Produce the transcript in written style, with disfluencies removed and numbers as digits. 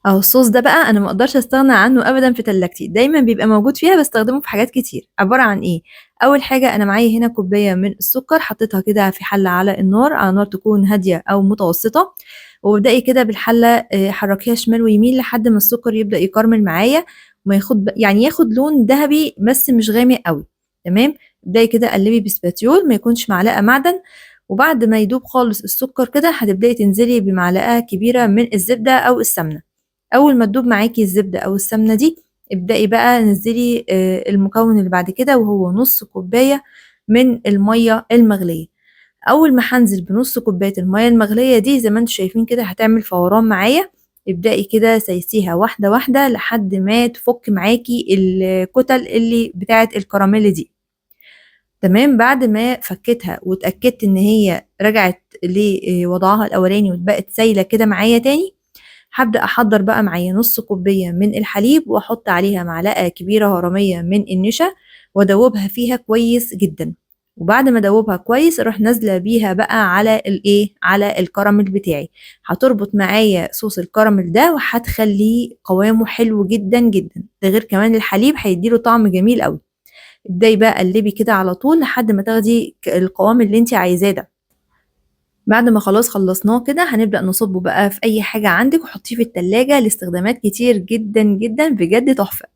أهو الصوص ده بقى أنا ما أقدرش أستغنى عنه أبدًا في تلاجتي، دايمًا بيبقى موجود فيها، باستخدمه في حاجات كتير. عبارة عن إيه؟ أول حاجة أنا معايا هنا كوباية من السكر حطيتها كده في حلة على النار، على نار تكون هادية أو متوسطة، وابدئي كده بالحلة، حركيها شمال ويمين لحد ما السكر يبدأ يكرمل معايا، وما ياخد يعني ياخد لون ذهبي بس مش غامق أوي، تمام؟ ابدئي كده قلبي بسباتيول، ما يكونش معلقة معدن، وبعد ما يدوب خالص السكر كده هتبدئي تنزلي بمعلقة كبيرة من الزبدة أو السمنة. أول ما تدوب معاكي الزبدة أو السمنة دي ابدئي بقى نزلي المكون اللي بعد كده، وهو نص كوباية من المية المغلية. أول ما هنزل بنص كوباية المية المغلية دي زي ما انتم شايفين كده هتعمل فوران معايا. ابدئي كده سايسيها واحدة واحدة لحد ما تفك معاكي الكتل اللي بتاعة الكراميل دي، تمام؟ بعد ما فكيتها واتأكدت إن هي رجعت لوضعها الأولاني وبقت سايلة كده معايا تاني، هبدأ أحضر بقى معايا نص كوباية من الحليب وأحط عليها معلقة كبيرة هرمية من النشا وأدوبها فيها كويس جدا. وبعد ما ادوبها كويس اروح نازله بيها بقى على الايه، على الكراميل بتاعي. هتربط معايا صوص الكراميل ده وهتخليه قوامه حلو جدا جدا، ده غير كمان الحليب هيديله طعم جميل قوي. ابداي بقى قلبي كده على طول لحد ما تاخدي القوام اللي انت عايزاه ده. بعد ما خلاص خلصناه كده هنبدأ نصبه بقى في أي حاجة عندك وحطيه في التلاجة لاستخدامات كتير جدا جدا، بجد تحفة.